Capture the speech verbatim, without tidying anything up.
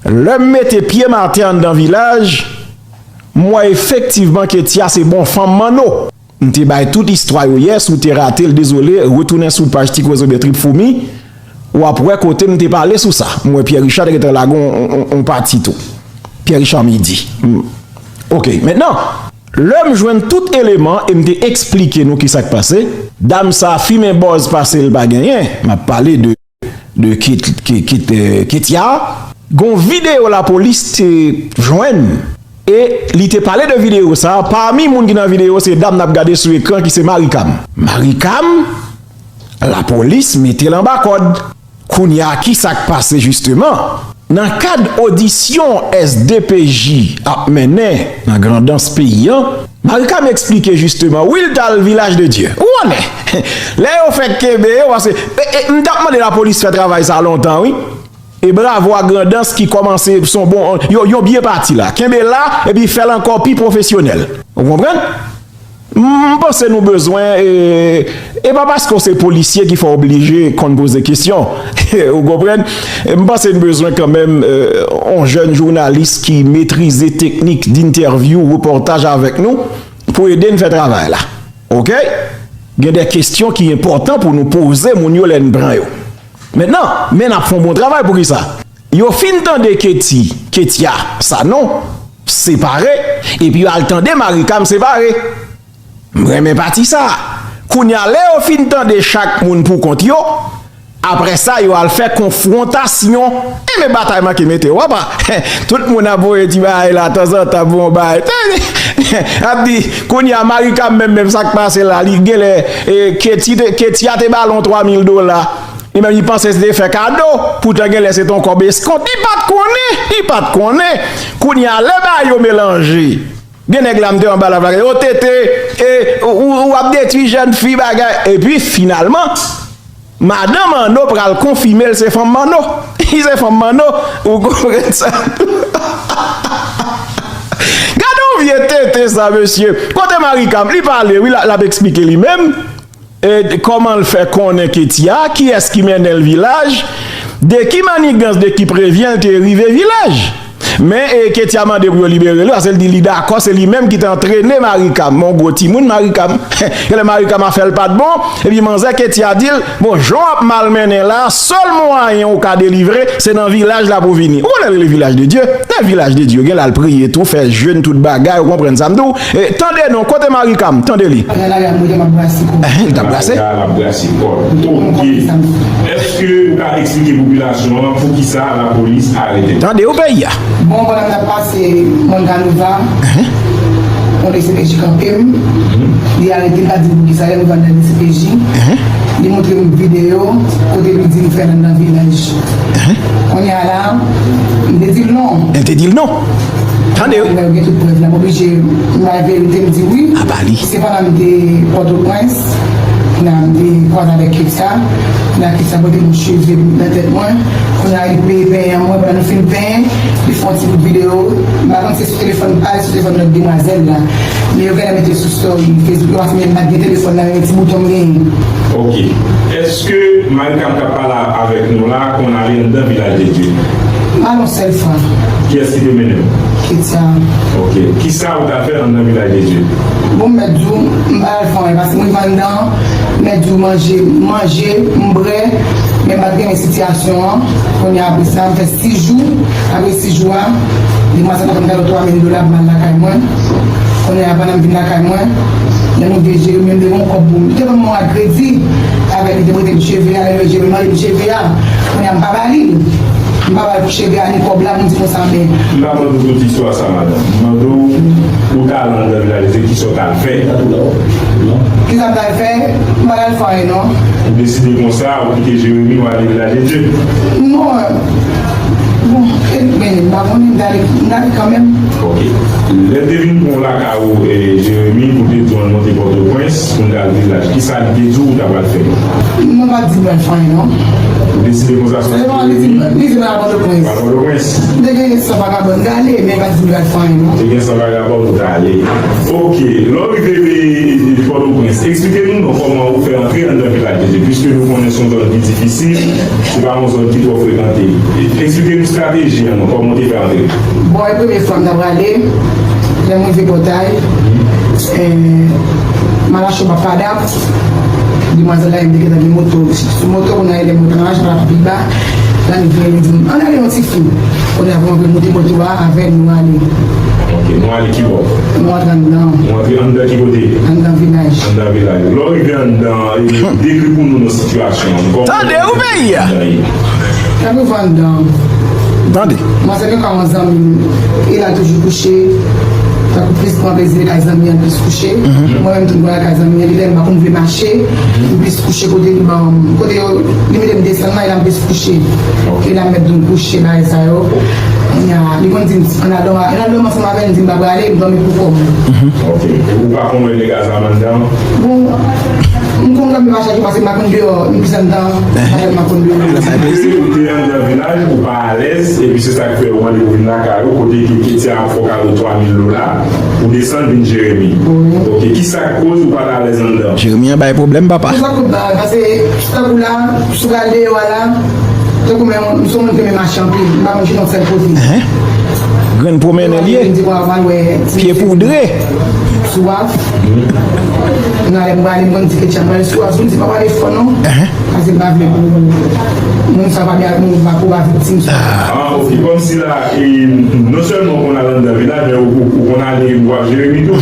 Lè m mete pye m atè anndan vilaj, m wè efektivman Ketia se bon fanm manno. M te bay tout istwa yo yè, si w te rate l, dezole, retounen sou paj Ti Koze oubyen Trip Foumi, w ap wè kote m te pale sou sa. M wè Pierre Richard te gentan lage on, on, on, on pati tou. Pierre Richard Midi. M, oke, mentnan, lè m jwenn tout eleman e m te eksplike nou kisa k pase, dam sa fimen bòz pase l pa genyen. M ap pale de de Kit, Kit, Kit, eh, Ketia, gon videyo lapolis te jwenn e li te pale de videyo sa a. Pami moun ki nan videyo, se dam n ap gade sou ekran ki se Maricam. Maricam, lapolis mete l anba kòd. Kounye a, ki sa k pase jisteman? Nan kad odisyon S D P J ap mennen nan Grandans peyi a, Maricam eksplike jisteman, wi, l t al Vilaj de Dye. Ou konnen, lè yo fèk kenbe yo, paske, e, e, m t ap mande lapolis fè travay sa lontan, wi. E bravo a Grandans ki kòmanse, s on bon, yo, yon byen pati la. Kenbe la, epi fè l ankò pi pwofesyonèl. Ou konprann? M, m panse nou bezwen, e, e pa paske w se polisye ki fè w oblije konn poze kesyon. Ou konprann? E m panse n bezwen kanmenm, e, on jèn jounalis ki metrize teknik d entèvyou, repòtaj avèk nou, pou ede n fè travay la. Oke? Gen de kesyon ki enpòtan pou nou poze moun yo lè n pran yo. Mentnan, men n ap fè on bon travay. Poukisa? Yo fin tande Keti, Ketia, Sanon, separe, epi yo al tande Maricam separe. M renmen pati sa a. Kounye a, lè yo fin tande chak moun pou kont yo, apre sa, yo al fè konfwontasyon. E men batay manke mete, w ap, tout moun ap voye ti bagay la, tanzantan, bon bagay. Ap di, kounye a, Maricam menm, menm sa k pase la, li genlè, e, Keti te, Ketia te ba l on twa mil dola. Li menm, li panse se te fè kado, poutan genlè se te yon kòb eskont. Li pa t konnen, li pa t konnen. Kounye a, lè bagay yo melanje, gen nèg la m te anba la plak, yo tete, e, ou, ou, w ap detwi jèn fi bagay. Epi, finalman, madanm Anno pral konfime l se fanm Manno. Li se fanm Manno, ou konprann sa? Gade yon vye tete sa, mesye. Kote Maricam? Li pale, wi, l ap, l ap eksplike li menm. E, kòman l fè konnen Ketia, kiyès ki mennen l Vilaj, de ki manigans, de ki prevyen l te rive Vilaj. Men, e, Ketia mande pou yo libere li, paske l di li dakò, se li menm ki te antrene Maricam. Men yon gwo timoun, Maricam. Genlè Maricam afè l pa t bon, epi manzè Ketia di l, bon, jan w ap malmennen la, sèl mwayen ou ka delivre, se nan vilaj la pou w vini. Ou konnen l rele Vilaj de Dye? Nan Vilaj de Dye, gen la l priye tou, fè jèn, tout bagay, ou konprann sa m di w? E, tande non, kote Maricam? Tande li. Nan lari a, m rete, m ap brase kò. Ehe, li t ap brase? Nan lari a, l ap brase kò. Oke. Èske ou ka eksplike popilasyon an poukisa lapolis arete l? Tande w peyi a. Bon, pandan m t ap pase Mòn Kanouva, yon D C P J kanpe m. Li arete m, pa di m poukisa, lè m rive anndan D C P J, li montre m videyo kote li di m fè l anndan vilaj. Kounye a la, m te di l non. Li te di l non. Tande wi. Lè yo gen tout prèv la, m oblije, m bay verite, m di wi. A ba li. Se pandan m te Pòtoprens, kounye a m te kwaze avèk Ketia. Kounye a Ketia pote yon cheve nan tèt mwen. Kounye a li peye penyen an mwen, pandan nou fin penyen, li fè yon ti bout videyo. M pa konn si se sou telefòn pa l, sou telefòn lòt demwazèl la. Men yo genlè mete sou story Facebook yo, paske m pa t gen telefòn nan, yon ti bouton m genyen. Oke. Èske Maricam k ap pale avèk nou la konn ale anndan Vilaj de Dye? M al yon sèl fwa. Kiyès ki te mennen w? Ketia. Oke. Kisa ou t al fè anndan Vilaj de Dye? Bon, m mèt di w, m pa al fè anyen, paske m rive anndan, m mèt di w manje, m manje, m bwè, men m pa t renmen sitiyasyon an. Kounye a, apre sa, m fè sis jou. Apre sis jou a, demwazèl la ban m kado twa mil dola pou m al lakay mwen. Kounye a, pandan m vin lakay mwen, lè m rive Jeremi, m te gen yon kòb pou m. Li te ban m yon rad kredi avèk li te prete m cheve a, lè m rive Jeremi, li mande m cheve a. Kounye a, m pa ba li l. M pa ba l pou cheve a, ni kòb la, m di konsa, men. M pa mande w tout istwa sa, madanm. M mande w, ou t al anndan Vilaj de Dye, kisa w t al fè? Kisa m t al fè? M pa t al fè anyen, non. Ou deside konsa, ou kite Jeremi, ou ale Vilaj de Dye? Non. Bon, e, men, m pa konnen, m t ale, m t ale kanmenm. Ok. Lè l te vin pran w lakay ou, eh, Jeremi, pou te di w ann monte Pòtoprens, pou n t al vilaj, kisa li te di w ou ta pral fè? Mwen pa t di l pral fè anyen, non. Ou deside konsa sou... Sèlman, li di, li di m al Pòtoprens. Al Pòtoprens. M te gen san vagabon, m t ale, men pa t di m pral fè anyen, non. Te gen san vagabon, ou t ale. Ok, lè w rive, eh, Pòtoprens, eksplike nou non kòman ou fè antre anndan vilaj de Dye, piske nou konnen se yon zòn ki difisil, se pa yon zòn ki twò frekante. Eksplike nou estrateji an non, kòman ou te fè antre? Bon, e premye fwa m ta prale, lè m rive pòtay, eh, m al achte yon pap padap, demwazèl la, m te gentan gen moto. Sou moto, kounye a, lè m rantre nan machin, l ap pi ba, la, li vini, li di m, "Ann ale yon ti fi." Kounye a, pou mwen monte moto a, avè l, nou ale. Ok, nou ale ki bò? Nou antre anndan. Nou antre anndan ki kote? Anndan vilaj. Anndan vilaj. Lè w rive anndan, eh, dekri pou nou nan sitiyasyon an. Tande, ou peyi a? Anndan ye. Tankou vann dan. Tande. Manzè gen kay yon zanmi m, e la toujou kouche. Tankou plis pran plezi kay zanmi an, plis kouche. Mwen menm tou, mwen kay zanmi an, li lè m pa konn vle mache, m plis kouche kote li ban m, kote yo, li mete m desann la, e la m plis kouche. E la m mèt dòmi kouche, bagay sa yo. Kounye a, li konn di m, "Ann al dòmi, ann al dòmi ansanm avè m," di m pa prale, m dòmi pou kò m. Ok. Ou pa konn wè nèg a zam anndan? Bon, m konn kanpe pa chak jou paske m pa konn deyò, m plis anndan, pa tèlman konn deyò. Ou te anndan vilaj, ou pa alèz, epi se sa k fè ou mande pou vin lakay ou, kote ke Ketya ap fè w kado twa mil dola, ou desann vin Jeremi. Wi. Ok, kisa k koz ou pa t alèz anndan? Jeremi an bay pwoblèm, papa. Pou sa kout ba, paske tankou la, sou kay deyò a la, tankou men, m se yon moun ki renmen mache anpil, m pa konn chita yon sèl kote. Grenn pwomennen li ye. Pye poudre. Sou waf. Nan lè m prale, m konn di Ketya m prale sou waf, m di pa prale fò non. Paske m pa vle pou moun sa pa byen ak moun, pa pou pa viktim. Ah, ok. Kòmsi la, e, non sèlman ou konn al anndan vilaj, men ou, ou, ou konn ale waf Jeremi tou.